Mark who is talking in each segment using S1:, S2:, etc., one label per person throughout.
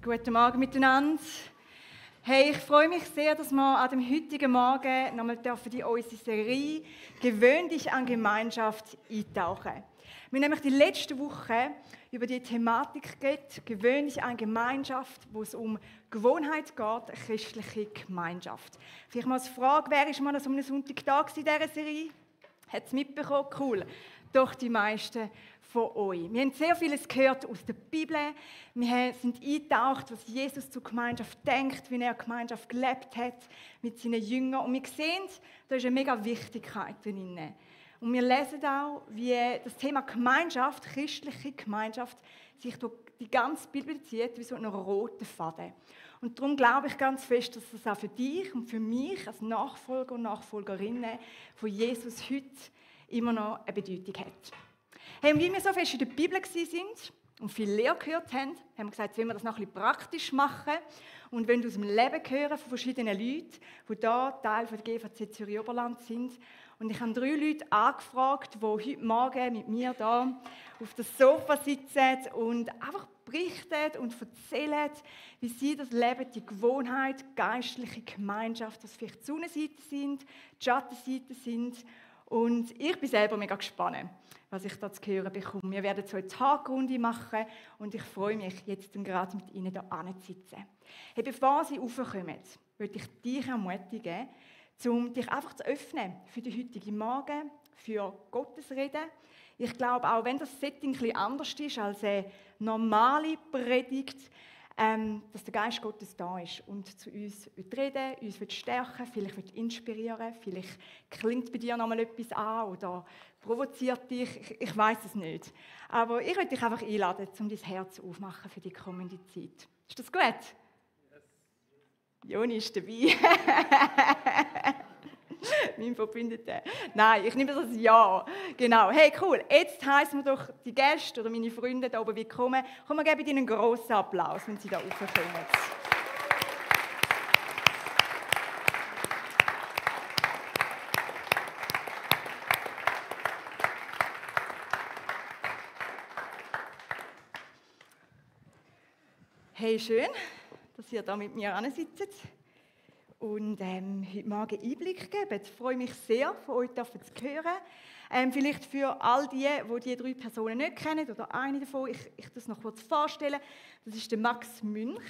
S1: Guten Morgen miteinander. Hey, ich freue mich sehr, dass wir an dem heutigen Morgen nochmal in unsere Serie «Gewöhn dich an Gemeinschaft» eintauchen. Wir haben nämlich die letzte Woche über die Thematik geredet, «Gewöhn dich an Gemeinschaft», wo es um Gewohnheit geht, eine christliche Gemeinschaft. Vielleicht mal als Frage, wer ist mal an so einem Sonntag da in dieser Serie? Hat es mitbekommen? Cool. Doch die meisten von euch. Wir haben sehr vieles gehört aus der Bibel. Wir sind eingetaucht, was Jesus zur Gemeinschaft denkt, wie er Gemeinschaft gelebt hat mit seinen Jüngern. Und wir sehen, da ist eine mega Wichtigkeit drin. Und wir lesen auch, wie das Thema Gemeinschaft, christliche Gemeinschaft, sich durch die ganze Bibel zieht, wie so ein roter Faden. Und darum glaube ich ganz fest, dass das auch für dich und für mich als Nachfolger und Nachfolgerinnen von Jesus heute immer noch eine Bedeutung hat. Hey, und wie wir so fest in der Bibel waren und viel Lehre gehört haben, haben wir gesagt, wollen wir das noch ein bisschen praktisch machen und wollen aus dem Leben hören von verschiedenen Leuten, die hier Teil der GVC Zürich-Oberland sind. Und ich habe 3 Leute angefragt, die heute Morgen mit mir hier auf dem Sofa sitzen und einfach berichten und erzählen, wie sie das Leben, die Gewohnheit, geistliche Gemeinschaft, was vielleicht die Sonnenseiten sind, die Schattenseiten sind. Und ich bin selber mega gespannt, was ich da zu hören bekomme. Wir werden so eine Tagrunde machen und ich freue mich, jetzt gerade mit Ihnen hier hinzusitzen. Hey, bevor Sie raufkommen, möchte ich dich ermutigen, um dich einfach zu öffnen für den heutigen Morgen, für Gottes Reden. Ich glaube, auch wenn das Setting ein bisschen anders ist als eine normale Predigt, dass der Geist Gottes da ist und zu uns reden will, uns stärken will, vielleicht inspirieren, vielleicht klingt bei dir noch mal etwas an oder provoziert dich, ich weiß es nicht. Aber ich möchte dich einfach einladen, um dein Herz aufzumachen für die kommende Zeit. Ist das gut? Yes. Joni ist dabei. Mein Verbündeter. Nein, ich nehme das als Ja. Genau. Hey, cool. Jetzt heissen wir doch die Gäste oder meine Freunde da oben willkommen. Komm, wir geben ihnen einen grossen Applaus, wenn sie da raufkommen. Hey, schön, dass ihr da mit mir sitzt und heute Morgen Einblick geben. Ich freue mich sehr, von euch zu hören. Vielleicht für all die 3 Personen nicht kennen oder eine davon, ich das noch kurz vorstellen. Das ist der Max Münch.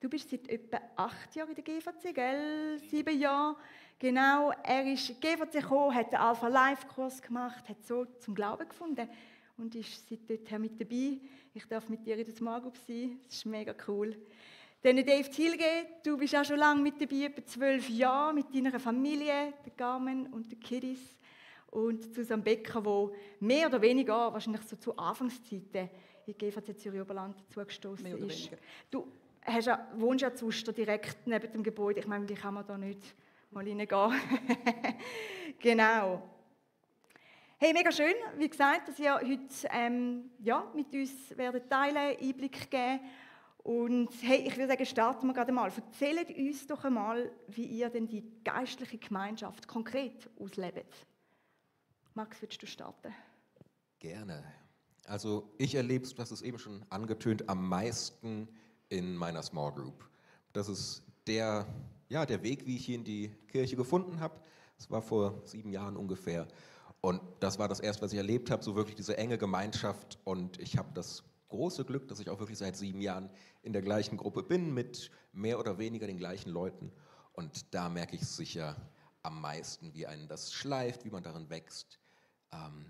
S1: Du bist seit etwa 8 Jahren in der GVC, gell? 7 Jahre. Genau, er ist in die GVC gekommen, hat den Alpha-Life-Kurs gemacht, hat so zum Glauben gefunden und ist seit dorthin mit dabei. Ich darf mit dir in der Smart Group sein, das ist mega cool. Dann Dave Thielge, du bist auch schon lange mit dabei, etwa 12 Jahre, mit deiner Familie, der Carmen und den Kiddies. Und Susanne Becker, die mehr oder weniger, wahrscheinlich so zu Anfangszeiten, in GVC Zürich-Oberland dazugestoßen ist. Du wohnst ja zu Uster, direkt neben dem Gebäude. Ich meine, wie kann man da nicht mal reingehen? Genau. Hey, mega schön, wie gesagt, dass ihr heute mit uns werdet teilen, Einblick geben. Und hey, ich würde sagen, starten wir gerade mal. Erzählt uns doch einmal, wie ihr denn die geistliche Gemeinschaft konkret auslebt. Max, willst du starten?
S2: Gerne. Also ich erlebe es, das ist eben schon angetönt, am meisten in meiner Small Group. Das ist der Weg, wie ich hier in die Kirche gefunden habe. Das war vor 7 Jahren ungefähr. Und das war das Erste, was ich erlebt habe, so wirklich diese enge Gemeinschaft. Und ich habe das große Glück, dass ich auch wirklich seit 7 Jahren in der gleichen Gruppe bin, mit mehr oder weniger den gleichen Leuten. Und da merke ich sicher am meisten, wie einen das schleift, wie man darin wächst.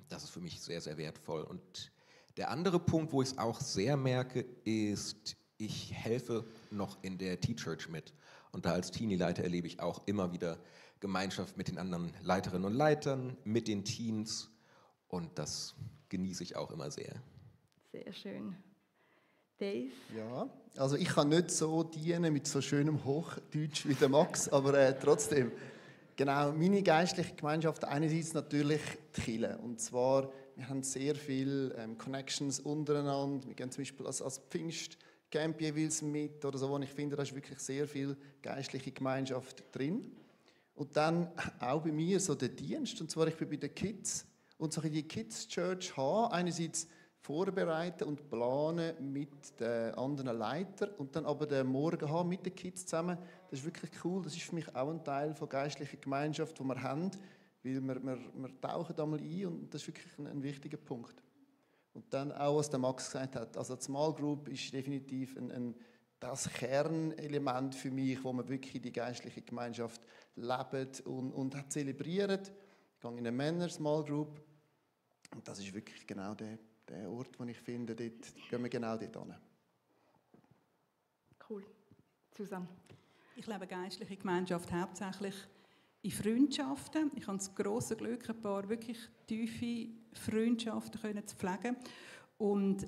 S2: Das ist für mich sehr, sehr wertvoll. Und der andere Punkt, wo ich es auch sehr merke, ist, ich helfe noch in der T-Church mit. Und da als Teenie-Leiter erlebe ich auch immer wieder Gemeinschaft mit den anderen Leiterinnen und Leitern, mit den Teens. Und das genieße ich auch immer sehr.
S1: Sehr schön. Dave?
S3: Ja, also ich kann nicht so dienen mit so schönem Hochdeutsch wie der Max, aber trotzdem. Genau, meine geistliche Gemeinschaft, einerseits natürlich die Kirche. Und zwar, wir haben sehr viele Connections untereinander. Wir gehen zum Beispiel als Pfingstcamp jeweils mit oder so. Und ich finde, da ist wirklich sehr viel geistliche Gemeinschaft drin. Und dann auch bei mir so der Dienst. Und zwar, ich bin bei den Kids und so in die Kids Church haben. Einerseits vorbereiten und planen mit den anderen Leitern und dann aber den Morgen haben mit den Kids zusammen. Das ist wirklich cool. Das ist für mich auch ein Teil von geistlicher Gemeinschaft, die wir haben, weil wir tauchen da mal ein und das ist wirklich ein wichtiger Punkt. Und dann auch, was der Max gesagt hat, also die Small Group ist definitiv das Kernelement für mich, wo man wirklich die geistliche Gemeinschaft lebt und zelebriert. Ich gehe in eine Männer-Small Group und das ist wirklich genau der Ort, wo ich finde, dort gehen wir genau dort hin.
S1: Cool. Susanne?
S4: Ich lebe geistliche Gemeinschaft hauptsächlich in Freundschaften. Ich habe das grosse Glück, ein paar wirklich tiefe Freundschaften zu pflegen. Und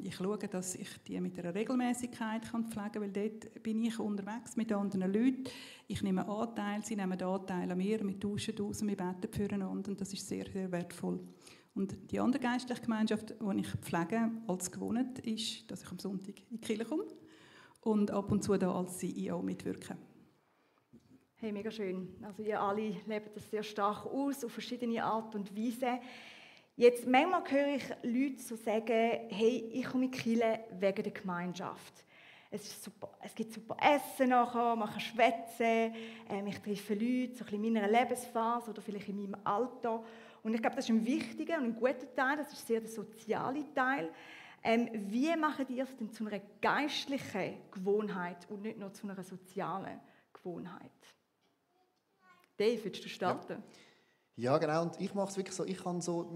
S4: ich schaue, dass ich die mit einer Regelmäßigkeit pflegen kann, weil dort bin ich unterwegs mit anderen Leuten. Ich nehme Anteil, sie nehmen Anteil an mir, wir tauschen aus, wir beten füreinander und das ist sehr, sehr wertvoll. Und die andere geistliche Gemeinschaft, die ich pflege als gewohnt, ist, dass ich am Sonntag in die Kirche komme und ab und zu da als CEO mitwirke.
S1: Hey, mega schön. Also ihr alle lebt das sehr stark aus, auf verschiedene Art und Weise. Jetzt, manchmal höre ich Leute so sagen, hey, ich komme in die Kirche wegen der Gemeinschaft. Es ist super, es gibt super Essen nachher, man kann schwätzen, ich treffe Leute, so ein bisschen in meiner Lebensphase oder vielleicht in meinem Alter. Und ich glaube, das ist ein wichtiger und ein guter Teil, das ist sehr der soziale Teil. Wie macht ihr es denn zu einer geistlichen Gewohnheit und nicht nur zu einer sozialen Gewohnheit? Dave, willst du starten?
S3: Ja, genau. Und ich mache es wirklich so, ich habe so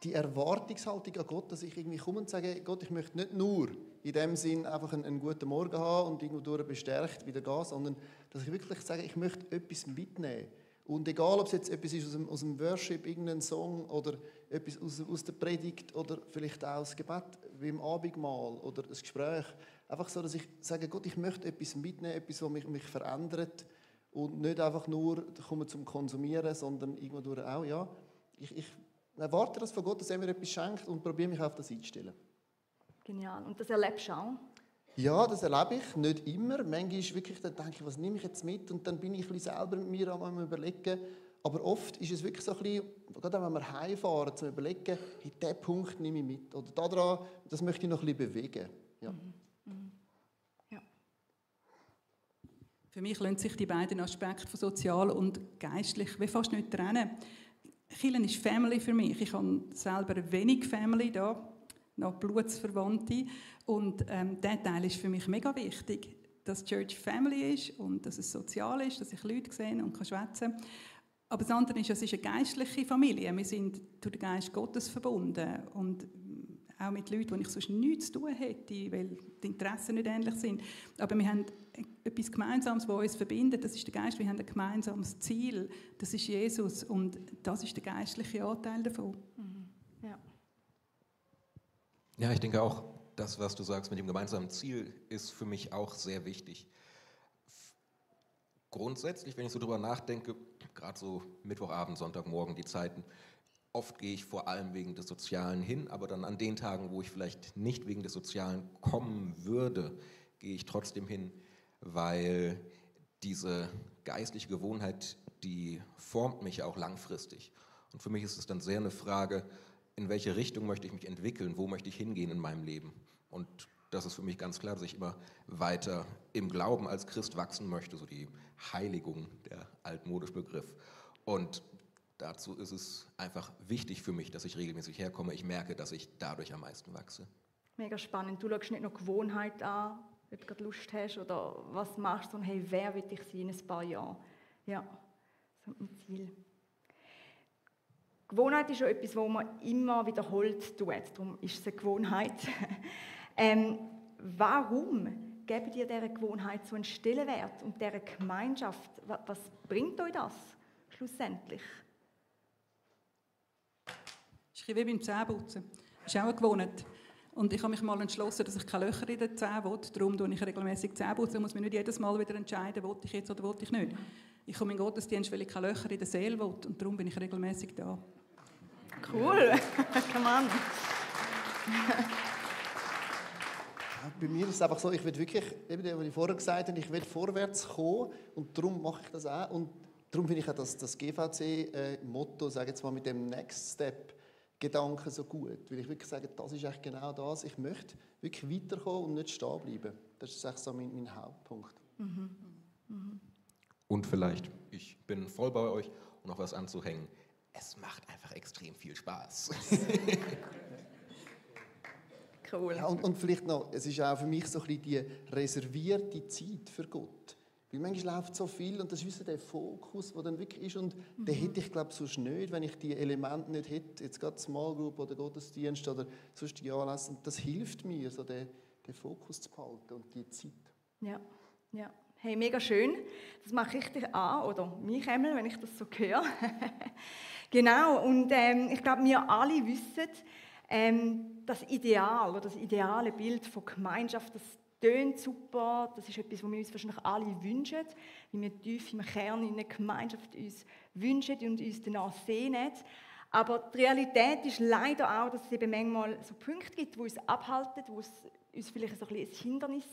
S3: die Erwartungshaltung an Gott, dass ich irgendwie komme und sage, Gott, ich möchte nicht nur in dem Sinn einfach einen guten Morgen haben und irgendwo durch bestärkt wieder gehen, sondern dass ich wirklich sage, ich möchte etwas mitnehmen. Und egal, ob es jetzt etwas ist aus dem Worship, irgendein Song oder etwas aus der Predigt oder vielleicht auch das Gebet wie im Abendmahl oder das Gespräch, einfach so, dass ich sage, Gott, ich möchte etwas mitnehmen, etwas, was mich verändert und nicht einfach nur komme zum Konsumieren, sondern irgendwo durch auch, ja, ich erwarte das von Gott, dass er mir etwas schenkt und probiere mich auf das einzustellen.
S1: Genial. Und das erlebst du auch?
S3: Ja, das erlebe ich, nicht immer. Manchmal ist wirklich, dann denke ich, was nehme ich jetzt mit? Und dann bin ich ein bisschen selber mit mir am Überlegen. Aber oft ist es wirklich so ein bisschen, gerade wenn wir heimfahren, zu überlegen, hey, diesen Punkt nehme ich mit. Oder daran, das möchte ich noch ein bisschen bewegen. Ja.
S1: Ja.
S4: Für mich lassen sich die beiden Aspekte von sozial und geistlich wie fast nicht trennen. Kirche ist Family für mich. Ich habe selber wenig Family da, noch Blutsverwandte. Und dieser Teil ist für mich mega wichtig, dass die Church Family ist und dass es sozial ist, dass ich Leute sehe und schwätzen kann. Aber das andere ist, es ist eine geistliche Familie. Wir sind durch den Geist Gottes verbunden und auch mit Leuten, die ich sonst nichts zu tun hätte, weil die Interessen nicht ähnlich sind. Aber wir haben etwas Gemeinsames, was uns verbindet. Das ist der Geist. Wir haben ein gemeinsames Ziel. Das ist Jesus und das ist der geistliche Anteil davon.
S1: Ja.
S2: Ja, ich denke auch, das, was du sagst mit dem gemeinsamen Ziel, ist für mich auch sehr wichtig. Grundsätzlich, wenn ich so drüber nachdenke, gerade so Mittwochabend, Sonntagmorgen, die Zeiten, oft gehe ich vor allem wegen des Sozialen hin, aber dann an den Tagen, wo ich vielleicht nicht wegen des Sozialen kommen würde, gehe ich trotzdem hin, weil diese geistliche Gewohnheit, die formt mich auch langfristig. Und für mich ist es dann sehr eine Frage, in welche Richtung möchte ich mich entwickeln, wo möchte ich hingehen in meinem Leben. Und das ist für mich ganz klar, dass ich immer weiter im Glauben als Christ wachsen möchte, so die Heiligung, der altmodische Begriff. Und dazu ist es einfach wichtig für mich, dass ich regelmäßig herkomme. Ich merke, dass ich dadurch am meisten wachse.
S1: Mega spannend. Du schaust nicht nur Gewohnheit an, ob du gerade Lust hast oder was machst, sondern hey, wer will ich sein in ein paar Jahren? Ja, so ein Ziel. Gewohnheit ist ja etwas, was man immer wiederholt tut. Darum ist es eine Gewohnheit. Warum geben dir dieser Gewohnheit so einen Stellenwert und dieser Gemeinschaft? Was bringt euch das schlussendlich?
S4: Das ist wie beim Zähneputzen. Das ist auch eine Gewohnheit. Und ich habe mich mal entschlossen, dass ich keine Löcher in den Zähnen will. Darum putze ich regelmäßig Zähne putzen. Ich muss mich nicht jedes Mal wieder entscheiden, will ich jetzt oder will ich nicht. Ich komme in den Gottesdienst, weil ich keine Löcher in der Seele will. Und darum bin ich regelmäßig da.
S1: Cool, come on.
S3: Bei mir ist es einfach so, ich will wirklich, eben was ich vorher gesagt habe, ich will vorwärts kommen und darum mache ich das auch. Und darum finde ich auch das GVC-Motto, sage jetzt mal mit dem Next Step, Gedanken so gut, weil ich wirklich sage, das ist eigentlich genau das. Ich möchte wirklich weiterkommen und nicht stehen bleiben. Das ist eigentlich so mein Hauptpunkt.
S2: Und vielleicht, ich bin voll bei euch, um noch was anzuhängen, es macht einfach extrem viel Spaß.
S1: Cool.
S3: Ja, und vielleicht noch, es ist auch für mich so ein bisschen die reservierte Zeit für Gott. Weil manchmal läuft so viel und das ist der Fokus, der dann wirklich ist. Und den hätte ich, glaube ich, sonst nicht, wenn ich die Elemente nicht hätte. Jetzt gerade Small Group oder Gottesdienst oder sonstige Anlässe. Und das hilft mir, so den Fokus zu behalten und die Zeit.
S1: Ja, ja. Hey, mega schön. Das macht richtig an, oder mich einmal, wenn ich das so höre. Genau, und ich glaube, wir alle wissen, das Ideal oder das ideale Bild von Gemeinschaft, das tönt super, das ist etwas, was wir uns wahrscheinlich alle wünschen, wie wir tief im Kern in einer Gemeinschaft uns wünschen und uns danach sehnen. Aber die Realität ist leider auch, dass es eben manchmal so Punkte gibt, die uns abhalten, wo es uns vielleicht so ein bisschen ein Hindernis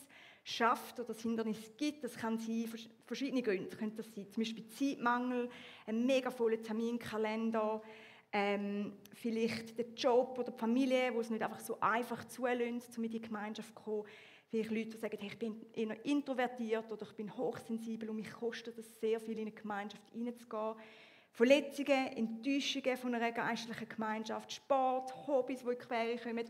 S1: schafft oder das Hindernis gibt. Das kann sein, verschiedene Gründe. Das könnte das sein, zum Beispiel Zeitmangel, ein mega voller Terminkalender, vielleicht der Job oder die Familie, wo es nicht einfach so einfach zulässt, um in die Gemeinschaft zu kommen. Vielleicht Leute, die sagen, hey, ich bin eher introvertiert oder ich bin hochsensibel und mich kostet es sehr viel, in eine Gemeinschaft hineinzugehen. Verletzungen, Enttäuschungen von einer geistlichen Gemeinschaft, Sport, Hobbys, die in die Quere kommen,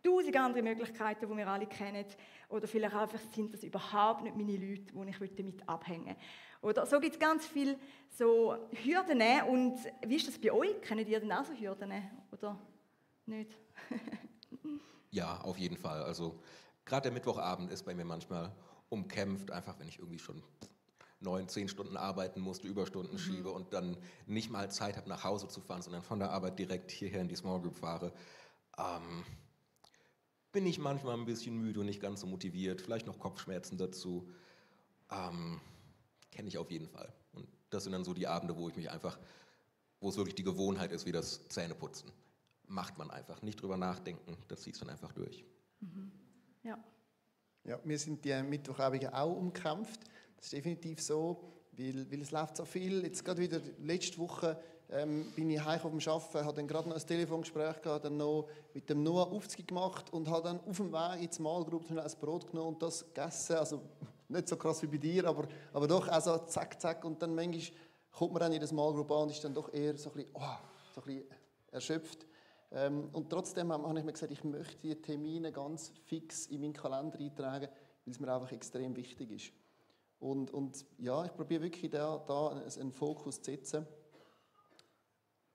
S1: 1000 andere Möglichkeiten, die wir alle kennen. Oder vielleicht einfach sind das überhaupt nicht meine Leute, die ich damit abhängen will. Oder so gibt es ganz viele so Hürden. Und wie ist das bei euch? Kennt ihr denn auch so Hürden? Oder nicht?
S2: Ja, auf jeden Fall. Also gerade der Mittwochabend ist bei mir manchmal umkämpft, einfach wenn ich irgendwie schon 9, 10 Stunden arbeiten musste, Überstunden schiebe und dann nicht mal Zeit habe, nach Hause zu fahren, sondern von der Arbeit direkt hierher in die Small Group fahre. Bin ich manchmal ein bisschen müde und nicht ganz so motiviert, vielleicht noch Kopfschmerzen dazu. Kenne ich auf jeden Fall. Und das sind dann so die Abende, wo es wirklich die Gewohnheit ist, wie das Zähneputzen. Macht man einfach, nicht drüber nachdenken, das zieht es dann einfach durch.
S1: Ja.
S3: Ja, wir sind die Mittwochabende auch umkämpft. Das ist definitiv so, weil es läuft so viel. Jetzt gerade wieder letzte Woche bin ich heim auf dem Arbeiten, habe dann gerade noch ein Telefongespräch gehabt, dann noch mit dem Noah Aufzug gemacht und habe dann auf dem Weg ins Mahlgrub ein Brot genommen und das gegessen. Also nicht so krass wie bei dir, aber doch also zack, zack. Und dann manchmal kommt man dann in das Mahlgrub an und ist dann doch eher so ein bisschen erschöpft. Und trotzdem habe ich mir gesagt, ich möchte die Termine ganz fix in meinen Kalender eintragen, weil es mir einfach extrem wichtig ist. Und ja, ich probiere wirklich da einen Fokus zu setzen,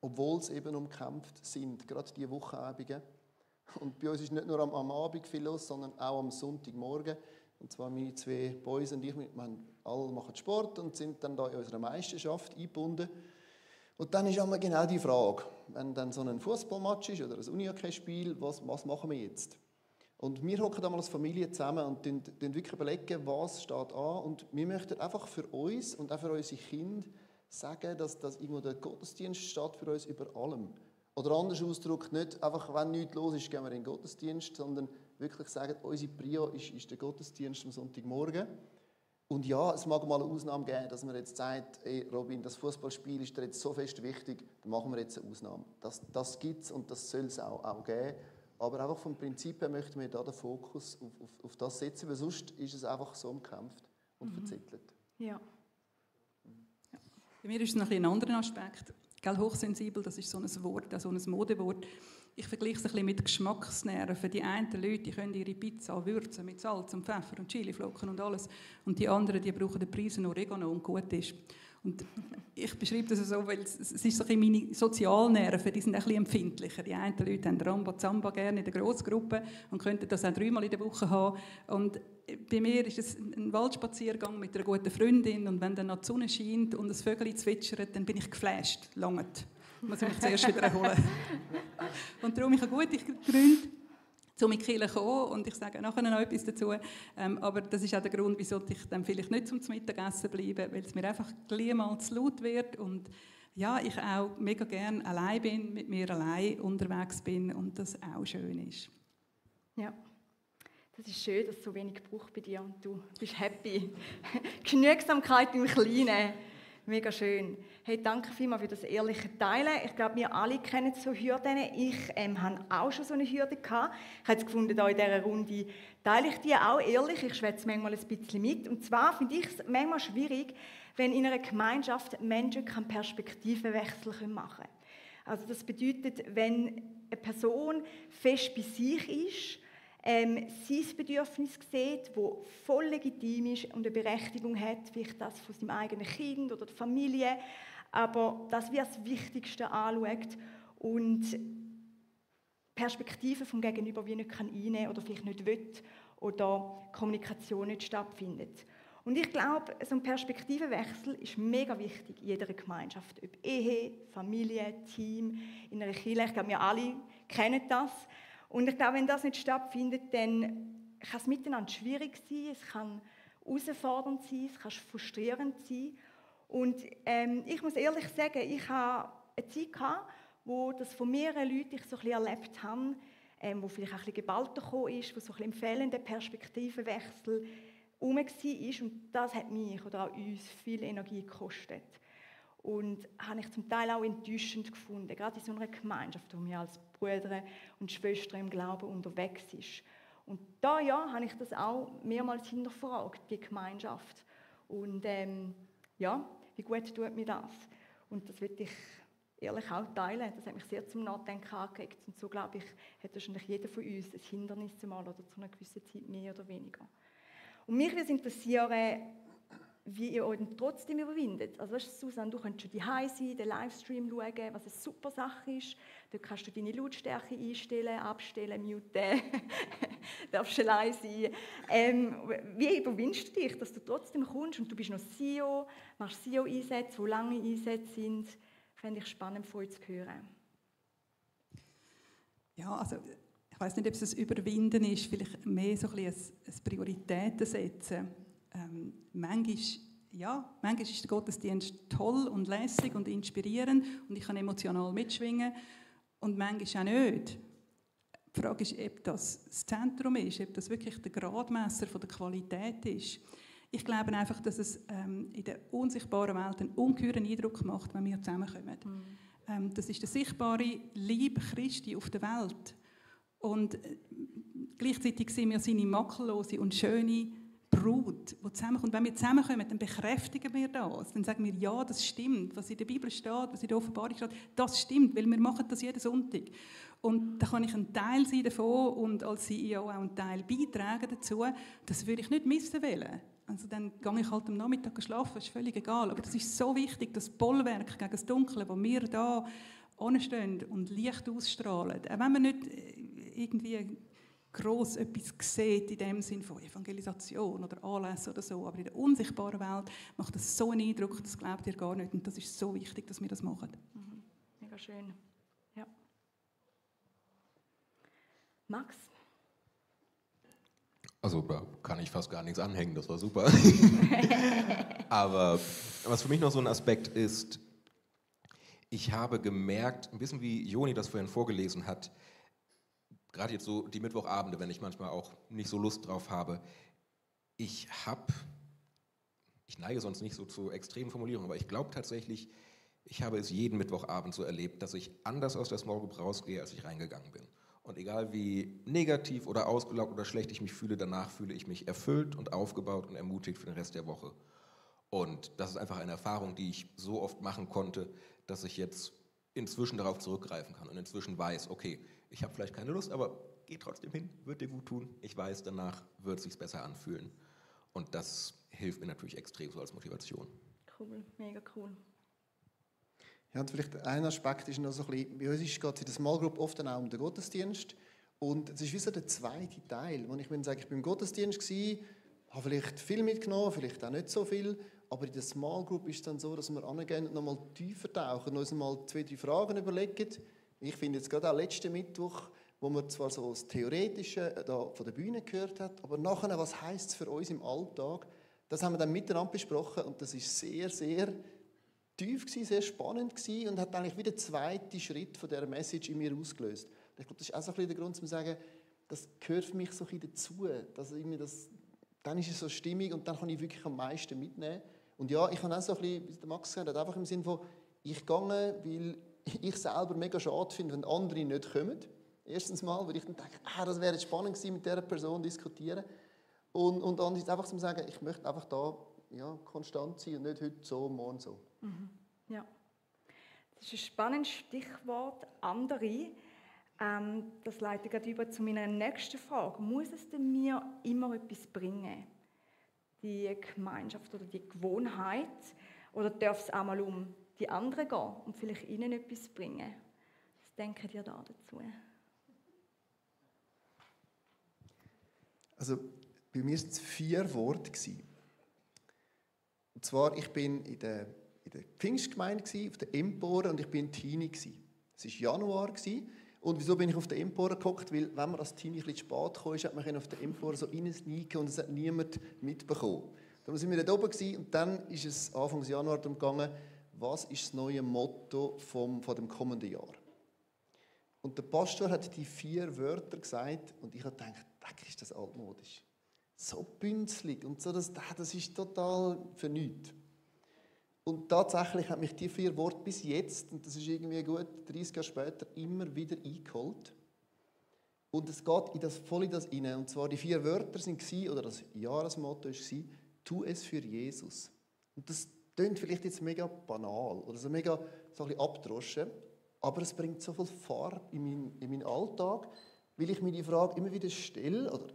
S3: obwohl es eben umkämpft sind, gerade diese Wochenabende. Und bei uns ist nicht nur am Abend viel los, sondern auch am Sonntagmorgen. Und zwar meine 2 Boys und ich, alle machen Sport und sind dann da in unserer Meisterschaft eingebunden. Und dann ist immer genau die Frage, wenn dann so ein Fußballmatch ist oder ein Unihockey-Spiel, was machen wir jetzt? Und wir hocken da mal als Familie zusammen und wirklich überlegen, was steht an. Und wir möchten einfach für uns und auch für unsere Kinder sagen, dass irgendwo der Gottesdienst steht für uns über allem. Oder anders ausgedrückt, nicht einfach, wenn nichts los ist, gehen wir in den Gottesdienst, sondern wirklich sagen, unsere Prio ist der Gottesdienst am Sonntagmorgen. Und ja, es mag mal eine Ausnahme geben, dass man jetzt sagt, hey Robin, das Fußballspiel ist dir jetzt so fest wichtig, dann machen wir jetzt eine Ausnahme. Das gibt es und das soll es auch geben. Aber einfach vom Prinzip her möchten wir da den Fokus auf das setzen, weil sonst ist es einfach so umkämpft und verzettelt.
S1: Ja.
S4: Bei mir ist es noch ein anderer Aspekt. Hochsensibel, das ist so ein Wort, so ein Modewort. Ich vergleiche es ein bisschen mit Geschmacksnerven. Die einen Leute, die können ihre Pizza würzen mit Salz und Pfeffer und Chiliflocken und alles. Und die anderen, die brauchen den Preis und Oregano und gut ist. Und ich beschreibe das so, weil es ist so ein bisschen meine Sozialnerven, die sind ein bisschen empfindlicher. Die einen Leute haben Ramba-Zamba gerne in der Grossgruppe und könnten das auch 3-mal in der Woche haben. Und bei mir ist es ein Waldspaziergang mit einer guten Freundin und wenn dann noch die Sonne scheint und das Vögel zwitschert, dann bin ich geflasht, langt. Muss ich mich zuerst wieder erholen. Und darum, ich habe gute Gründe, um in die Kirche zu kommen und ich sage nachher noch etwas dazu. Aber das ist auch der Grund, wieso ich dann vielleicht nicht zum Mittagessen bleibe, weil es mir einfach gleich mal zu laut wird und ja, ich auch mega gerne allein bin, mit mir allein unterwegs bin und das auch schön ist.
S1: Ja. Das ist schön, dass es so wenig braucht bei dir und du bist happy. Genügsamkeit im Kleinen. Mega schön. Hey, danke vielmals für das ehrliche Teilen. Ich glaube, wir alle kennen so Hürden. Ich hatte auch schon so eine Hürde gehabt. Ich habe jetzt gefunden, hier in dieser Runde teile ich die auch ehrlich. Ich schwätze manchmal ein bisschen mit. Und zwar finde ich es manchmal schwierig, wenn in einer Gemeinschaft Menschen keinen Perspektivenwechsel machen können. Also das bedeutet, wenn eine Person fest bei sich ist, sein Bedürfnis sieht, das voll legitim ist und eine Berechtigung hat, vielleicht das von seinem eigenen Kind oder der Familie, aber das wie das Wichtigste anschaut und Perspektiven vom Gegenüber wie nicht einnehmen kann oder vielleicht nicht will oder Kommunikation nicht stattfindet. Und ich glaube, so ein Perspektivenwechsel ist mega wichtig in jeder Gemeinschaft. Ob Ehe, Familie, Team, in einer Kirche. Ich glaube, wir alle kennen das. Und ich glaube, wenn das nicht stattfindet, dann kann es miteinander schwierig sein, es kann herausfordernd sein, es kann frustrierend sein. Und ich muss ehrlich sagen, ich hatte eine Zeit gehabt, wo das von mehreren Leuten ich so ein bisschen erlebt habe, wo vielleicht auch ein bisschen geballter gekommen ist, wo so ein bisschen im fehlenden Perspektivenwechsel herum war. Und das hat mich oder auch uns viel Energie gekostet. Und habe ich zum Teil auch enttäuschend gefunden, gerade in so einer Gemeinschaft, wo wir als Brüder und Schwestern im Glauben unterwegs sind. Und da ja, habe ich das auch mehrmals hinterfragt, die Gemeinschaft. Und ja, wie gut tut mir das? Und das will ich ehrlich auch teilen. Das hat mich sehr zum Nachdenken angeregt. Und so, glaube ich, hat wahrscheinlich jeder von uns ein Hindernis einmal oder zu einer gewissen Zeit mehr oder weniger. Und mich würde interessieren, wie ihr euch trotzdem überwindet. Also weißt du, Susanne, du könntest schon daheim sein, den Livestream schauen, was eine super Sache ist. Dort kannst du deine Lautstärke einstellen, abstellen, muten. Darfst allein sein. Wie überwindest du dich, dass du trotzdem kommst und du bist noch CEO, machst CEO-Einsätze, die lange Einsätze sind. Fände ich spannend von euch zu hören.
S4: Ja, also ich weiss nicht, ob es ein Überwinden ist, vielleicht mehr so ein bisschen ein Prioritäten setzen. Manchmal ist der Gottesdienst toll und lässig und inspirierend und ich kann emotional mitschwingen und manchmal auch nicht. Die Frage ist, ob das Zentrum ist, ob das wirklich der Gradmesser von der Qualität ist. Ich glaube einfach, dass es in der unsichtbaren Welt einen ungeheuren Eindruck macht, wenn wir zusammenkommen. Das ist der sichtbare Liebe Christi auf der Welt. Und gleichzeitig sind wir seine makellose und schöne Brut, die zusammenkommt. Wenn wir zusammenkommen, dann bekräftigen wir das. Dann sagen wir, ja, das stimmt. Was in der Bibel steht, was in der Offenbarung steht, das stimmt, weil wir machen das jeden Sonntag. Und da kann ich ein Teil sein davon und als CEO auch einen Teil beitragen dazu. Das würde ich nicht missen wollen. Also dann gehe ich halt am Nachmittag schlafen, ist völlig egal. Aber das ist so wichtig, das Bollwerk gegen das Dunkle, wo wir da anstehen und Licht ausstrahlen. Auch wenn man nicht irgendwie gross etwas sieht in dem Sinn von Evangelisation oder Anlässe oder so, aber in der unsichtbaren Welt macht das so einen Eindruck, das glaubt ihr gar nicht. Und das ist so wichtig, dass wir das machen.
S1: Mhm. Mega schön. Ja. Max?
S2: Also da kann ich fast gar nichts anhängen, das war super. Aber was für mich noch so ein Aspekt ist, ich habe gemerkt, ein bisschen wie Joni das vorhin vorgelesen hat, gerade jetzt so die Mittwochabende, wenn ich manchmal auch nicht so Lust drauf habe, ich neige sonst nicht so zu extremen Formulierungen, aber ich glaube tatsächlich, ich habe es jeden Mittwochabend so erlebt, dass ich anders aus der Small Group rausgehe, als ich reingegangen bin. Und egal wie negativ oder ausgelaugt oder schlecht ich mich fühle, danach fühle ich mich erfüllt und aufgebaut und ermutigt für den Rest der Woche. Und das ist einfach eine Erfahrung, die ich so oft machen konnte, dass ich jetzt inzwischen darauf zurückgreifen kann und inzwischen weiß, okay, ich habe vielleicht keine Lust, aber geh trotzdem hin, wird dir gut tun. Ich weiß, danach wird es sich besser anfühlen. Und das hilft mir natürlich extrem so als Motivation.
S1: Cool, mega cool.
S3: Ja, und vielleicht ein Aspekt ist noch so ein bisschen, bei uns geht es in der Small Group oft dann auch um den Gottesdienst. Und es ist wie so der zweite Teil, wo ich sage, ich war im Gottesdienst, habe vielleicht viel mitgenommen, vielleicht auch nicht so viel, aber in der Small Group ist es dann so, dass wir angehen und nochmal tiefer tauchen und uns mal 2-3 Fragen überlegen. Ich finde jetzt gerade auch letzten Mittwoch, wo man zwar so das Theoretische da von der Bühne gehört hat, aber nachher, was heisst es für uns im Alltag, das haben wir dann miteinander besprochen und das ist sehr, sehr tief gewesen, sehr spannend gewesen und hat eigentlich wieder den zweiten Schritt von dieser Message in mir ausgelöst. Und ich glaube, das ist auch so ein bisschen der Grund, zu sagen, das gehört für mich so ein bisschen dazu. Dass dann ist es so stimmig und dann kann ich wirklich am meisten mitnehmen. Und ja, ich habe auch so ein bisschen, wie der Max gesagt hat, einfach im Sinne von, ich gehe, weil ich selber mega schade finde, wenn andere nicht kommen. Erstens mal, weil ich dann denke, das wäre jetzt spannend gewesen, mit dieser Person zu diskutieren. Und andererseits einfach zu sagen, ich möchte einfach da konstant sein und nicht heute so, morgen so.
S1: Mhm. Ja. Das ist ein spannendes Stichwort, andere. Das leitet gerade über zu meiner nächsten Frage. Muss es denn mir immer etwas bringen? Die Gemeinschaft oder die Gewohnheit? Oder darf es auch mal um die anderen gehen und vielleicht ihnen etwas bringen? Was denkt ihr da dazu?
S3: Also, bei mir waren es 4 Worte. Und zwar, ich war in der Pfingstgemeinde, auf der Empore, und ich war Teenie. Es war Januar. Und wieso bin ich auf der Empore gehockt? Weil, wenn man als Teenie ein bisschen spät kam, hat man auf der Empore so reinsneaken und es hat niemand mitbekommen. Dann waren wir da oben und dann ist es Anfang Januar darum gegangen, was ist das neue Motto von dem kommenden Jahr. Und der Pastor hat die 4 Wörter gesagt und ich habe gedacht, ist das altmodisch. So bünzlig und so, das ist total für nichts. Und tatsächlich hat mich die 4 Worte bis jetzt, und das ist irgendwie gut 30 Jahre später, immer wieder eingeholt. Und es geht voll in das rein. Und zwar die 4 Wörter waren, oder das Jahresmotto war, tu es für Jesus. Und das klingt vielleicht jetzt mega banal oder so mega so ein bisschen abgedroschen, aber es bringt so viel Farbe in meinen Alltag, weil ich mir die Frage immer wieder stelle, oder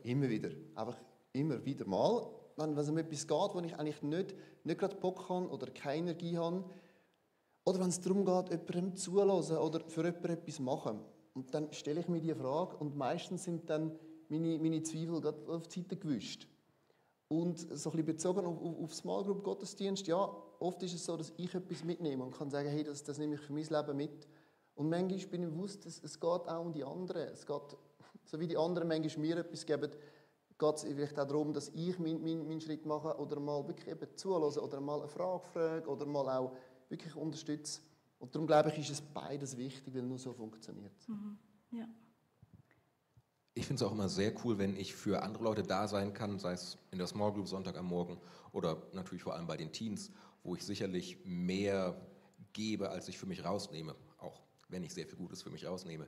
S3: einfach immer wieder mal, wenn es um etwas geht, wo ich eigentlich nicht gerade Bock habe oder keine Energie habe, oder wenn es darum geht, jemandem zuhören oder für jemanden etwas machen. Und dann stelle ich mir die Frage und meistens sind dann meine Zweifel gerade auf die Seite gewischt. Und so ein bisschen bezogen auf Small Group Gottesdienst, ja, oft ist es so, dass ich etwas mitnehme und kann sagen, hey, das nehme ich für mein Leben mit. Und manchmal bin ich bewusst, es geht auch um die anderen. Es geht, so wie die anderen manchmal mir etwas geben, geht es vielleicht auch darum, dass ich meinen Schritt mache oder mal wirklich eben zuhöre oder mal eine Frage frage oder mal auch wirklich unterstütze. Und darum glaube ich, ist es beides wichtig, weil nur so funktioniert es.
S1: Mhm. Ja.
S2: Ich finde es auch immer sehr cool, wenn ich für andere Leute da sein kann, sei es in der Small Group Sonntag am Morgen oder natürlich vor allem bei den Teens, wo ich sicherlich mehr gebe, als ich für mich rausnehme, auch wenn ich sehr viel Gutes für mich rausnehme.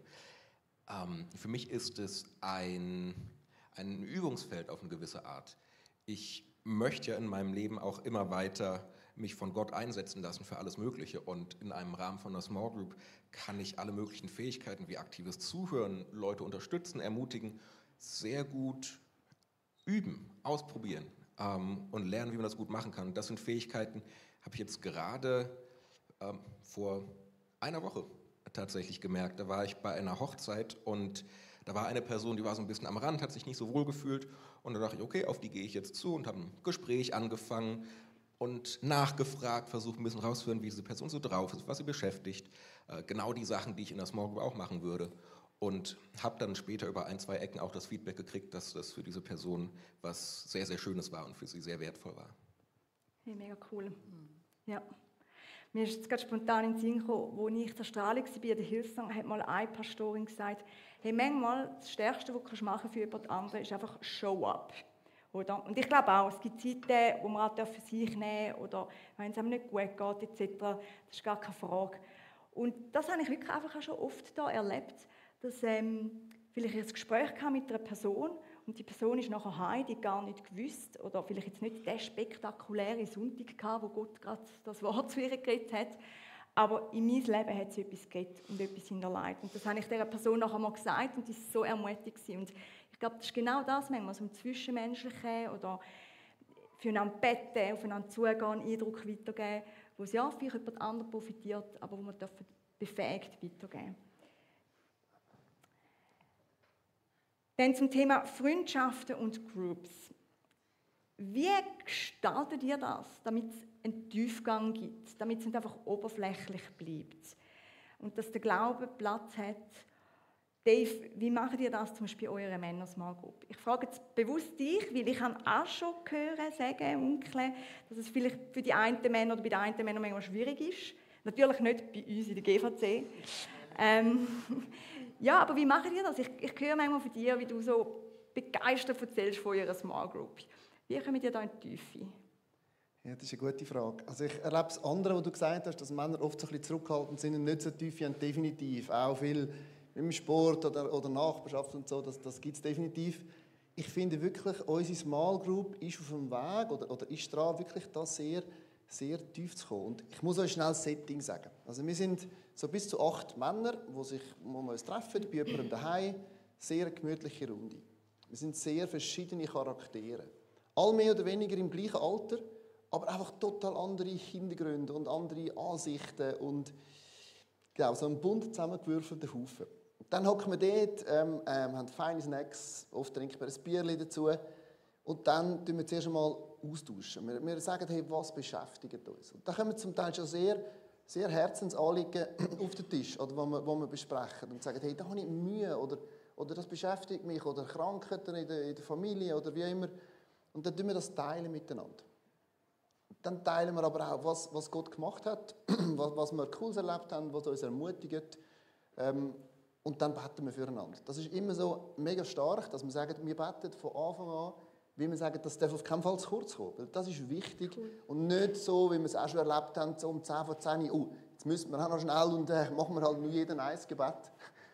S2: Für mich ist es ein Übungsfeld auf eine gewisse Art. Ich möchte ja in meinem Leben auch immer weiter mich von Gott einsetzen lassen für alles Mögliche. Und in einem Rahmen von einer Small Group kann ich alle möglichen Fähigkeiten wie aktives Zuhören, Leute unterstützen, ermutigen, sehr gut üben, ausprobieren und lernen, wie man das gut machen kann. Und das sind Fähigkeiten, habe ich jetzt gerade vor einer Woche tatsächlich gemerkt. Da war ich bei einer Hochzeit und da war eine Person, die war so ein bisschen am Rand, hat sich nicht so wohl gefühlt. Und da dachte ich, okay, auf die gehe ich jetzt zu und habe ein Gespräch angefangen und nachgefragt, versucht ein bisschen rauszuhören, wie diese Person so drauf ist, was sie beschäftigt. Genau die Sachen, die ich in der Small Group auch machen würde. Und habe dann später über 1, 2 Ecken auch das Feedback gekriegt, dass das für diese Person was sehr, sehr Schönes war und für sie sehr wertvoll war.
S1: Hey, mega cool. Ja. Mir ist jetzt gerade spontan in den Sinn gekommen, als ich zur Strahlung war, bei der Hillsong, hat mal eine Pastorin gesagt, hey, manchmal das Stärkste, was du machen für jemand anderen, ist einfach Show up. Oder? Und ich glaube auch, es gibt Zeiten, wo man auch für sich nehmen oder wenn es einem nicht gut geht, etc. Das ist gar keine Frage. Und das habe ich wirklich einfach auch schon oft da erlebt, dass vielleicht ein Gespräch mit einer Person und die Person ist nachher heim, die gar nicht gewusst oder vielleicht jetzt nicht der spektakuläre Sonntag gehabt, wo Gott gerade das Wort zu ihr geredet hat, aber in meinem Leben hat sie etwas geredet und etwas hinterlegt. Und das habe ich dieser Person nachher mal gesagt und die war so ermutigt. Und ich glaube, das ist genau das, manchmal so im Zwischenmenschlichen oder füreinander beten, aufeinander zugehen, Eindruck weitergeben, wo es ja vielleicht jemand anderes profitiert, aber wo man befähigt weitergeben. Dann zum Thema Freundschaften und Groups. Wie gestaltet ihr das, damit es einen Tiefgang gibt, damit es nicht einfach oberflächlich bleibt und dass der Glaube Platz hat? Dave, wie macht ihr das zum Beispiel bei eurer Männer-Small Group? Ich frage jetzt bewusst dich, weil ich habe auch schon gehört, dass es vielleicht für die einen Männer oder bei den einen Männern manchmal schwierig ist. Natürlich nicht bei uns in der GVC. Ja, aber wie macht ihr das? Ich höre manchmal von dir, wie du so begeistert erzählst von eurer Small Group. Wie kommt ihr da in die Tiefe?
S3: Ja, das ist eine gute Frage. Also ich erlebe das andere, was du gesagt hast, dass Männer oft so ein bisschen zurückhaltend sind und nicht so tief haben, definitiv. Auch viel im Sport oder Nachbarschaft und so, das gibt es definitiv. Ich finde wirklich, unsere Small Group ist auf dem Weg oder ist dran, wirklich da sehr, sehr tief zu kommen. Und ich muss euch schnell das Setting sagen. Also wir sind so bis zu 8 Männer, wo wir uns treffen, bei jemandem daheim. Sehr gemütliche Runde. Wir sind sehr verschiedene Charaktere. Alle mehr oder weniger im gleichen Alter, aber einfach total andere Hintergründe und andere Ansichten und genau, so ein bunt zusammengewürfelter Haufen. Dann hocken wir dort, haben feine Snacks, oft trinken wir ein Bierchen dazu und dann tun wir zuerst einmal austauschen. Wir sagen, hey, was beschäftigt uns? Und dann kommen zum Teil schon sehr, sehr Herzensanliegen auf den Tisch, oder wo wir besprechen und sagen, hey, da habe ich Mühe oder das beschäftigt mich oder Krankheiten in der Familie oder wie immer. Und dann tun wir das teilen miteinander. Dann teilen wir aber auch, was Gott gemacht hat, was wir Cooles erlebt haben, was uns ermutigt. Und dann beten wir füreinander. Das ist immer so mega stark, dass wir sagen, wir beten von Anfang an, wie wir sagen, das darf auf keinen Fall zu kurz kommen. Weil das ist wichtig. Cool. Und nicht so, wie wir es auch schon erlebt haben, so um 10 vor 10 Uhr, jetzt müssen wir auch noch schnell und machen wir halt nur jeden ein Gebet.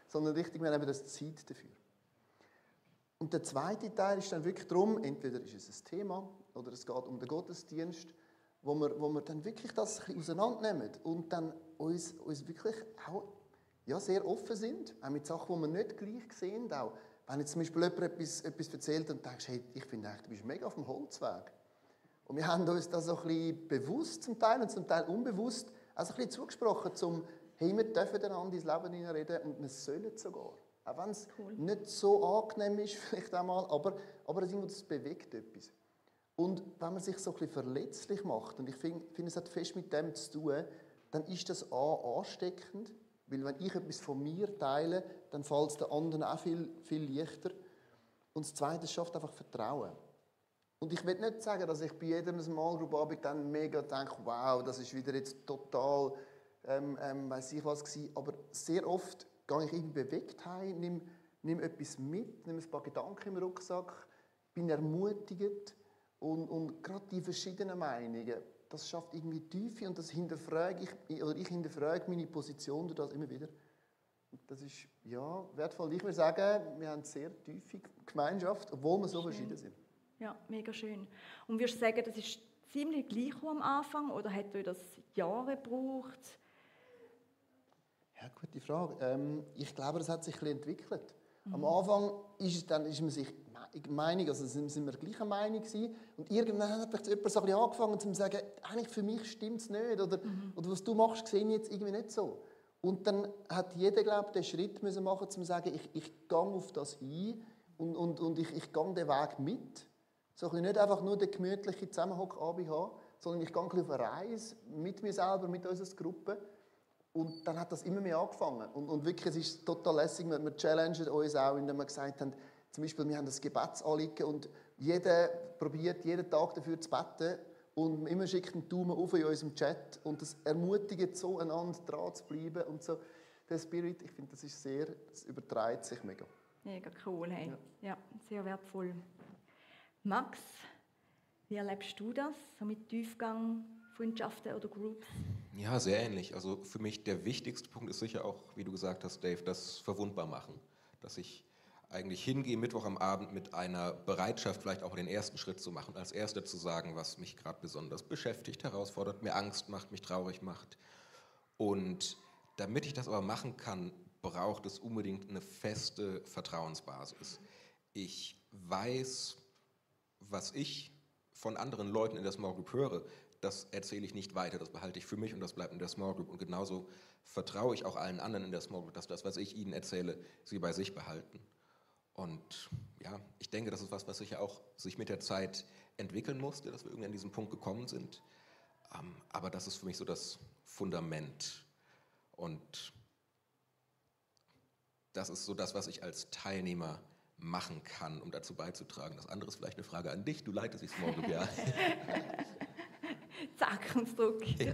S3: Sondern richtig, wir haben das Zeit dafür. Und der zweite Teil ist dann wirklich darum, entweder ist es ein Thema oder es geht um den Gottesdienst, wo wir dann wirklich das ein bisschen auseinandernehmen und dann uns wirklich auch sehr offen sind, auch mit Sachen, die wir nicht gleich sehen. Auch wenn jetzt zum Beispiel jemand etwas erzählt und denkst, hey, ich finde eigentlich, du bist mega auf dem Holzweg. Und wir haben uns das so ein bisschen bewusst zum Teil und zum Teil unbewusst also ein bisschen zugesprochen, hey, wir dürfen einander ins Leben hineinreden und wir sollen sogar. Auch wenn es nicht so angenehm ist, vielleicht einmal, aber das bewegt etwas. Und wenn man sich so ein bisschen verletzlich macht, und ich finde, es hat fest mit dem zu tun, dann ist das ansteckend, weil wenn ich etwas von mir teile, dann fällt es den anderen auch viel, viel leichter. Und das Zweite, es schafft einfach Vertrauen. Und ich will nicht sagen, dass ich bei jedem Small Group Abend dann mega denke, wow, das ist wieder jetzt total, weiss ich was gewesen. Aber sehr oft gehe ich irgendwie bewegt heim, nimm etwas mit, nimm ein paar Gedanken im Rucksack, bin ermutigt und gerade die verschiedenen Meinungen, das schafft irgendwie Tiefe und das hinterfrage ich hinterfrage meine Position durch das immer wieder. Und das ist ja wertvoll. Ich würde sagen, wir haben eine sehr tiefe Gemeinschaft, obwohl wir so verschieden sind.
S1: Ja, mega schön. Und würdest du sagen, das ist ziemlich gleich am Anfang oder hat euch das Jahre gebraucht?
S3: Ja, gute Frage. Ich glaube, das hat sich ein bisschen entwickelt. Am Anfang ist man sich Meinung, also sind wir gleicher Meinung gewesen. Und irgendwann hat jemand so ein bisschen angefangen zu sagen, eigentlich für mich stimmt es nicht oder was du machst, sehe ich jetzt irgendwie nicht so. Und dann hat jeder, glaube ich, den Schritt müssen machen, um zu sagen, ich gehe auf das ein und ich gehe den Weg mit. So ein bisschen nicht einfach nur den gemütlichen Zusammenhock-Abend haben, sondern ich gehe ein bisschen auf eine Reise mit mir selber, mit unserer Gruppe. Und dann hat das immer mehr angefangen. Und wirklich, es ist total lässig, wir challengen uns auch, indem wir gesagt haben, zum Beispiel, wir haben das Gebetsanliegen und jeder probiert jeden Tag dafür zu beten und immer schickt einen Daumen auf in unserem Chat und das ermutigt so, einander dran zu bleiben und so. Der Spirit, ich finde, das überträgt sich mega.
S1: Mega cool, hey. Ja, sehr wertvoll. Max, wie erlebst du das, so mit Tiefgang, Freundschaften oder Groups?
S2: Ja, sehr ähnlich. Also für mich der wichtigste Punkt ist sicher auch, wie du gesagt hast, Dave, das verwundbar machen. Dass ich eigentlich hingehe Mittwoch am Abend mit einer Bereitschaft, vielleicht auch den ersten Schritt zu machen, als Erster zu sagen, was mich gerade besonders beschäftigt, herausfordert, mir Angst macht, mich traurig macht. Und damit ich das aber machen kann, braucht es unbedingt eine feste Vertrauensbasis. Ich weiß, was ich von anderen Leuten in der Small Group höre, das erzähle ich nicht weiter, das behalte ich für mich und das bleibt in der Small Group. Und genauso vertraue ich auch allen anderen in der Small Group, dass das, was ich ihnen erzähle, sie bei sich behalten. Und ja, ich denke, das ist was sich ja auch sich mit der Zeit entwickeln musste, dass wir irgendwie an diesen Punkt gekommen sind. Aber das ist für mich so das Fundament. Und das ist so das, was ich als Teilnehmer machen kann, um dazu beizutragen. Das andere ist vielleicht eine Frage an dich. Du leitest die Small Group, ja.
S1: Zack, und Druck. Ja,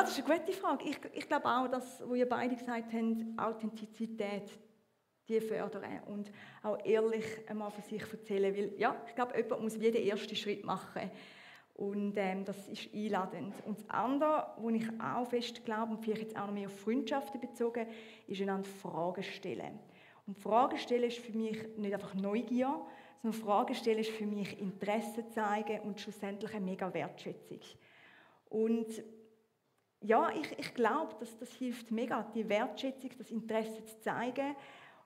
S1: das ist eine gute Frage. Ich glaube auch, dass, wo ihr beide gesagt habt, Authentizität, die fördern und auch ehrlich einmal von sich erzählen. Weil, ja, ich glaube, jemand muss wieder den ersten Schritt machen. Und das ist einladend. Und das andere, wo ich auch fest glaube, und vielleicht jetzt auch noch mehr auf Freundschaften bezogen, ist einander Fragen stellen. Und Fragen stellen ist für mich nicht einfach Neugier, sondern Fragen stellen ist für mich Interesse zeigen und schlussendlich eine mega Wertschätzung. Und ja, ich glaube, dass das hilft mega, die Wertschätzung, das Interesse zu zeigen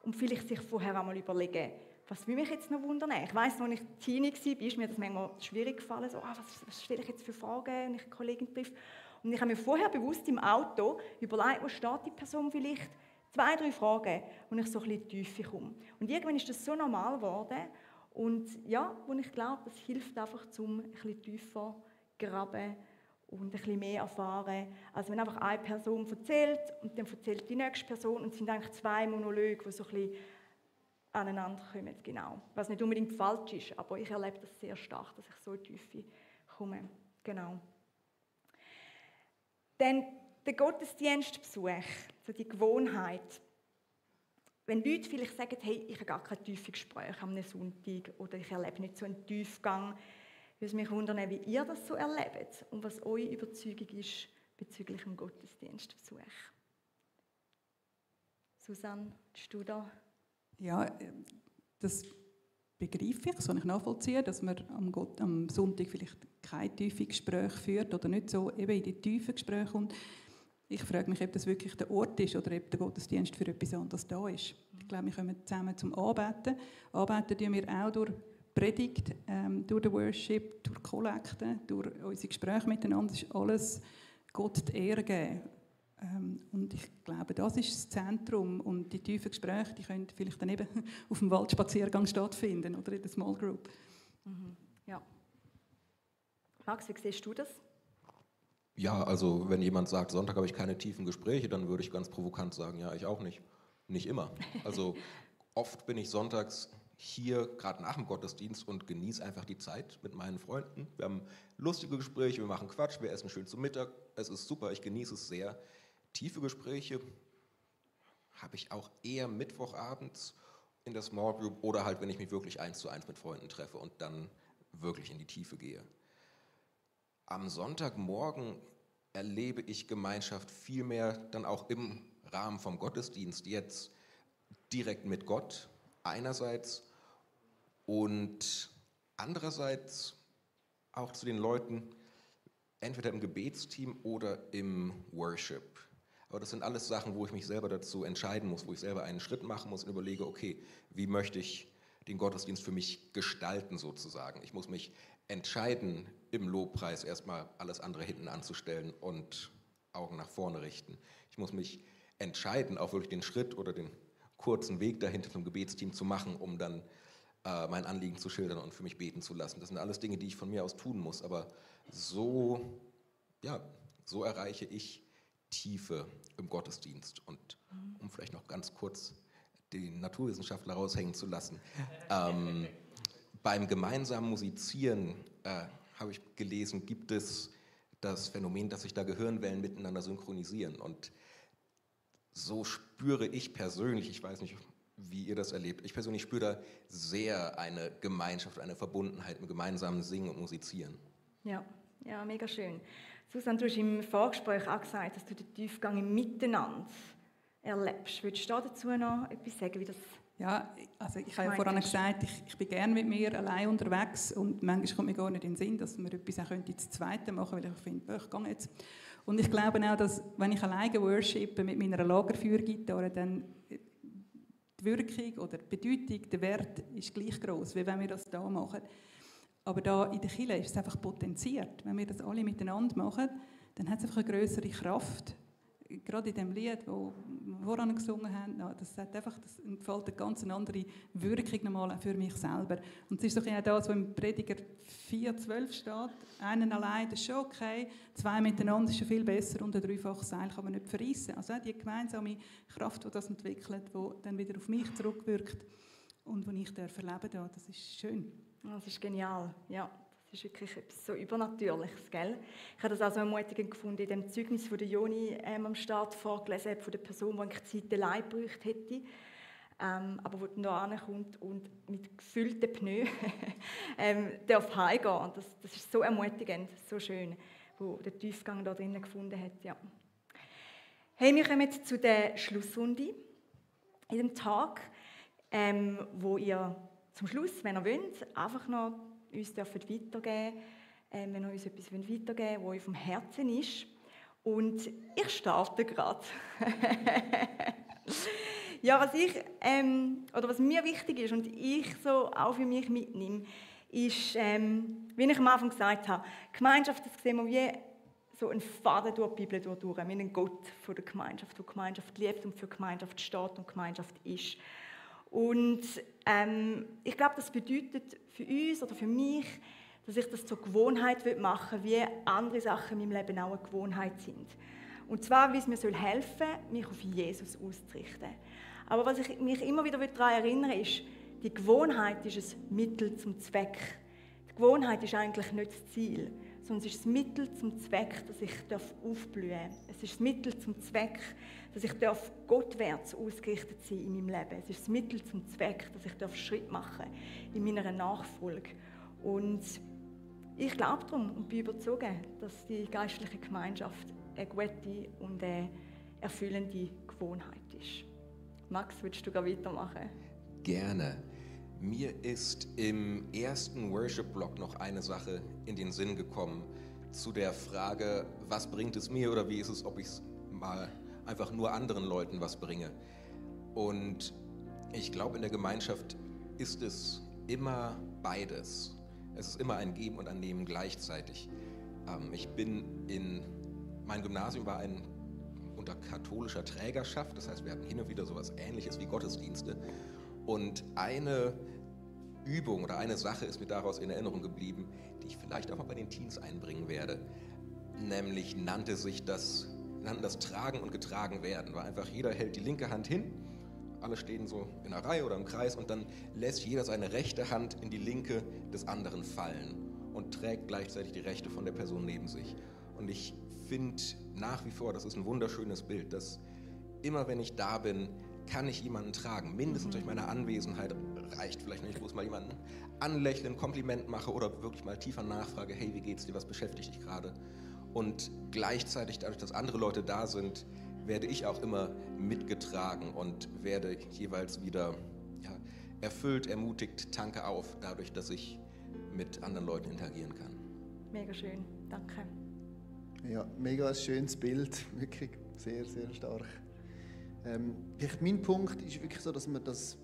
S1: und vielleicht sich vorher einmal überlegen, was will mich jetzt noch wundern? Ich weiss, als ich Teenie war, ist mir das manchmal schwierig gefallen, so, was stelle ich jetzt für Fragen, wenn ich eine Kollegin treffe. Und ich habe mir vorher bewusst im Auto überlegt, wo steht die Person vielleicht, 2, 3 Fragen, wo ich so ein bisschen in die Tiefe komme. Und irgendwann ist das so normal geworden. Und ja, und ich glaube, das hilft einfach, um ein bisschen tiefer zu graben und ein bisschen mehr erfahren. Also wenn einfach eine Person erzählt und dann erzählt die nächste Person und es sind eigentlich 2 Monologe, die so ein bisschen aneinander kommen, genau. Was nicht unbedingt falsch ist, aber ich erlebe das sehr stark, dass ich so in die Tiefe komme. Genau. Dann der Gottesdienstbesuch, so die Gewohnheit. Wenn Leute vielleicht sagen, hey, ich habe gar kein tiefes Gespräch am Sonntag oder ich erlebe nicht so einen Tiefgang, würde es mich wundern, wie ihr das so erlebt und was eure Überzeugung ist bezüglich dem Gottesdienstbesuch. Susanne, bist du da?
S4: Ja, das begreife ich, das kann ich nachvollziehen, dass man am Sonntag vielleicht kein tiefes Gespräch führt oder nicht so eben in die tiefen Gespräche kommt. Ich frage mich, ob das wirklich der Ort ist oder ob der Gottesdienst für etwas anderes da ist. Ich glaube, wir kommen zusammen zum Anbeten. Anbeten tun wir auch durch Predigt, durch den Worship, durch Kollekte, durch unsere Gespräche miteinander. Das ist alles Gott die Ehre geben. Und ich glaube, das ist das Zentrum. Und die tiefen Gespräche, die können vielleicht dann eben auf dem Waldspaziergang stattfinden oder in der Small Group.
S1: Mhm. Ja. Max, wie siehst du das?
S2: Ja, also wenn jemand sagt, Sonntag habe ich keine tiefen Gespräche, dann würde ich ganz provokant sagen, ja, ich auch nicht. Nicht immer. Also oft bin ich sonntags hier, gerade nach dem Gottesdienst, und genieße einfach die Zeit mit meinen Freunden. Wir haben lustige Gespräche, wir machen Quatsch, wir essen schön zu Mittag. Es ist super, ich genieße es sehr. Tiefe Gespräche habe ich auch eher mittwochabends in der Small Group oder halt, wenn ich mich wirklich 1:1 mit Freunden treffe und dann wirklich in die Tiefe gehe. Am Sonntagmorgen erlebe ich Gemeinschaft viel mehr dann auch im Rahmen vom Gottesdienst, jetzt direkt mit Gott einerseits und andererseits auch zu den Leuten, entweder im Gebetsteam oder im Worship. Aber das sind alles Sachen, wo ich mich selber dazu entscheiden muss, wo ich selber einen Schritt machen muss und überlege, okay, wie möchte ich den Gottesdienst für mich gestalten sozusagen. Ich muss mich entscheiden, im Lobpreis erstmal alles andere hinten anzustellen und Augen nach vorne richten. Ich muss mich entscheiden, auch wirklich den Schritt oder den kurzen Weg dahinter vom Gebetsteam zu machen, um dann mein Anliegen zu schildern und für mich beten zu lassen. Das sind alles Dinge, die ich von mir aus tun muss, aber so erreiche ich Tiefe im Gottesdienst. Und um vielleicht noch ganz kurz den Naturwissenschaftler raushängen zu lassen, beim gemeinsamen Musizieren, habe ich gelesen, gibt es das Phänomen, dass sich da Gehirnwellen miteinander synchronisieren. Und so spüre ich persönlich, ich weiß nicht, wie ihr das erlebt, ich persönlich spüre da sehr eine Gemeinschaft, eine Verbundenheit mit gemeinsamen Singen und Musizieren.
S1: Ja, mega schön. Susanne, du hast im Vorgespräch auch gesagt, dass du den Tiefgang im Miteinander erlebst. Würdest du dazu noch etwas sagen, wie das?
S4: Ja, also ich habe ja vorhin gesagt, ich bin gerne mit mir allein unterwegs und manchmal kommt mir gar nicht in den Sinn, dass wir etwas auch ins Zweite machen könnte, weil ich finde, ich gehe jetzt. Und ich glaube auch, dass wenn ich alleine worshipe mit meiner Lagerfeuergitarre, dann die Wirkung oder die Bedeutung, der Wert ist gleich gross, wie wenn wir das hier machen. Aber da in der Kirche ist es einfach potenziert. Wenn wir das alle miteinander machen, dann hat es einfach eine grössere Kraft. Gerade in dem Lied, das wir vorhin gesungen haben, das entfaltet eine ganz andere Wirkung nochmal für mich selber. Und es ist doch auch das, was im Prediger 4,12 steht. Einen allein, das ist schon okay. 2 miteinander ist schon viel besser und ein 3-faches Seil kann man nicht verreissen. Also auch die gemeinsame Kraft, die das entwickelt, die dann wieder auf mich zurückwirkt und die ich erleben darf, das ist schön.
S1: Das ist genial, ja. Das ist wirklich etwas so Übernatürliches, gell? Ich habe das auch so ermutigend gefunden in dem Zeugnis, das Joni am Start vorgelesen hat, von der Person, die eigentlich Zeit allein gebraucht hätte. aber wo dann da ankommt und mit gefüllten Pneus darf heimgehen. Und das ist so ermutigend, so schön, wo der Tiefgang da drinnen gefunden hat. Ja. Hey, wir kommen jetzt zu der Schlussrunde in dem Tag, wo ihr zum Schluss, wenn ihr wollt, einfach noch uns weitergeben dürft, wenn ihr uns etwas weitergeben wollt, was euch vom Herzen ist. Und ich starte gerade. Ja, was mir wichtig ist und ich so auch für mich mitnehme, ist, wie ich am Anfang gesagt habe, Gemeinschaft, das sehen wir wie so ein Faden durch die Bibel durch, wie ein Gott von der Gemeinschaft, der Gemeinschaft liebt und für Gemeinschaft steht und Gemeinschaft ist. Und ich glaube, das bedeutet für uns oder für mich, dass ich das zur Gewohnheit machen will, wie andere Sachen in meinem Leben auch eine Gewohnheit sind. Und zwar, wie es mir helfen soll, mich auf Jesus auszurichten. Aber was ich mich immer wieder daran erinnere, ist, die Gewohnheit ist ein Mittel zum Zweck. Die Gewohnheit ist eigentlich nicht das Ziel, sondern es ist das Mittel zum Zweck, dass ich aufblühen darf. Es ist das Mittel zum Zweck, dass ich gottwärts ausgerichtet sein in meinem Leben. Es ist das Mittel zum Zweck, dass ich Schritt machen in meiner Nachfolge. Und ich glaube darum und bin überzeugt, dass die geistliche Gemeinschaft eine gute und eine erfüllende Gewohnheit ist. Max, willst du weitermachen?
S2: Gerne. Mir ist im ersten Worship-Block noch eine Sache in den Sinn gekommen zu der Frage, was bringt es mir oder wie ist es, ob ich es mal einfach nur anderen Leuten was bringe. Und ich glaube, in der Gemeinschaft ist es immer beides. Es ist immer ein Geben und ein Nehmen gleichzeitig. Mein Gymnasium war unter katholischer Trägerschaft, das heißt, wir hatten hin und wieder sowas Ähnliches wie Gottesdienste. Und eine Übung oder eine Sache ist mir daraus in Erinnerung geblieben, die ich vielleicht auch mal bei den Teens einbringen werde. Nämlich nannte das Tragen und Getragen werden. War einfach, jeder hält die linke Hand hin, alle stehen so in einer Reihe oder im Kreis und dann lässt jeder seine rechte Hand in die linke des anderen fallen und trägt gleichzeitig die rechte von der Person neben sich. Und ich finde nach wie vor, das ist ein wunderschönes Bild, dass immer wenn ich da bin, kann ich jemanden tragen. Mindestens durch meine Anwesenheit reicht vielleicht nicht, wo es mal jemanden anlächle, ein Kompliment mache oder wirklich mal tiefer nachfrage, hey, wie geht's dir, was beschäftigt dich gerade? Und gleichzeitig, dadurch, dass andere Leute da sind, werde ich auch immer mitgetragen und werde jeweils wieder erfüllt, ermutigt, tanke auf, dadurch, dass ich mit anderen Leuten interagieren kann.
S1: Mega schön, danke.
S3: Ja, mega schönes Bild, wirklich sehr, sehr stark. Mein Punkt ist wirklich so, dass man das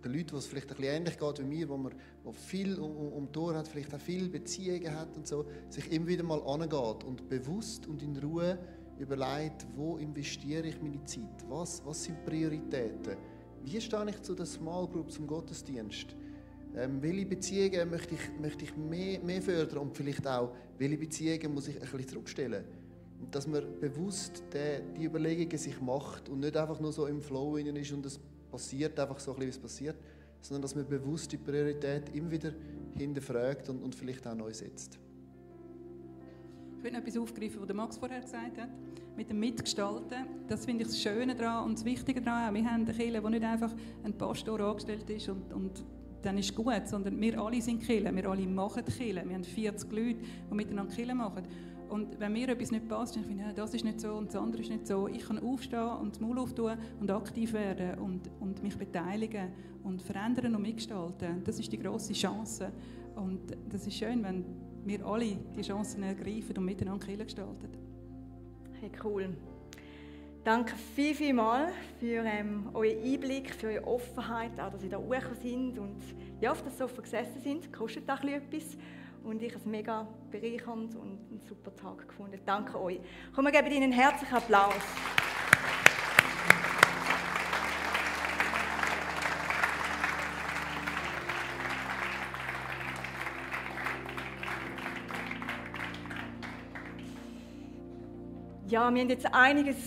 S3: den Leuten, die es vielleicht ein bisschen ähnlich geht wie mir, wo viel um die Ohren hat, vielleicht auch viele Beziehungen hat und so, sich immer wieder mal angeht und bewusst und in Ruhe überlegt, wo investiere ich meine Zeit, was sind Prioritäten, wie stehe ich zu der Small Group, zum Gottesdienst, welche Beziehungen möchte ich mehr fördern und vielleicht auch, welche Beziehungen muss ich ein bisschen zurückstellen. Und dass man bewusst die Überlegungen sich macht und nicht einfach nur so im Flow ist und es passiert einfach so ein bisschen, wie es passiert, sondern dass man bewusst die Priorität immer wieder hinterfragt und vielleicht auch neu setzt.
S4: Ich will noch etwas aufgreifen, was Max vorher gesagt hat, mit dem Mitgestalten. Das finde ich das Schöne daran und das Wichtige daran. Wir haben eine Kirche, wo nicht einfach ein Pastor angestellt ist und dann ist gut, sondern wir alle sind Kirche, wir alle machen Kirche. Wir haben 40 Leute, die miteinander Kirche machen. Und wenn mir etwas nicht passt, dann finde ich, das ist nicht so und das andere ist nicht so. Ich kann aufstehen und das Maul auftun und aktiv werden und mich beteiligen und verändern und mitgestalten. Das ist die grosse Chance. Und das ist schön, wenn wir alle die Chancen ergreifen und miteinander Kirche gestalten.
S1: Hey, cool. Danke vielmals für euren Einblick, für eure Offenheit, auch dass ihr da hochgekommen sind und ja, auf das Sofa gesessen sind. Kostet auch etwas. Und ich habe es mega bereichernd und einen super Tag gefunden. Danke euch. Komm, wir geben Ihnen einen herzlichen Applaus. Ja, wir haben jetzt einiges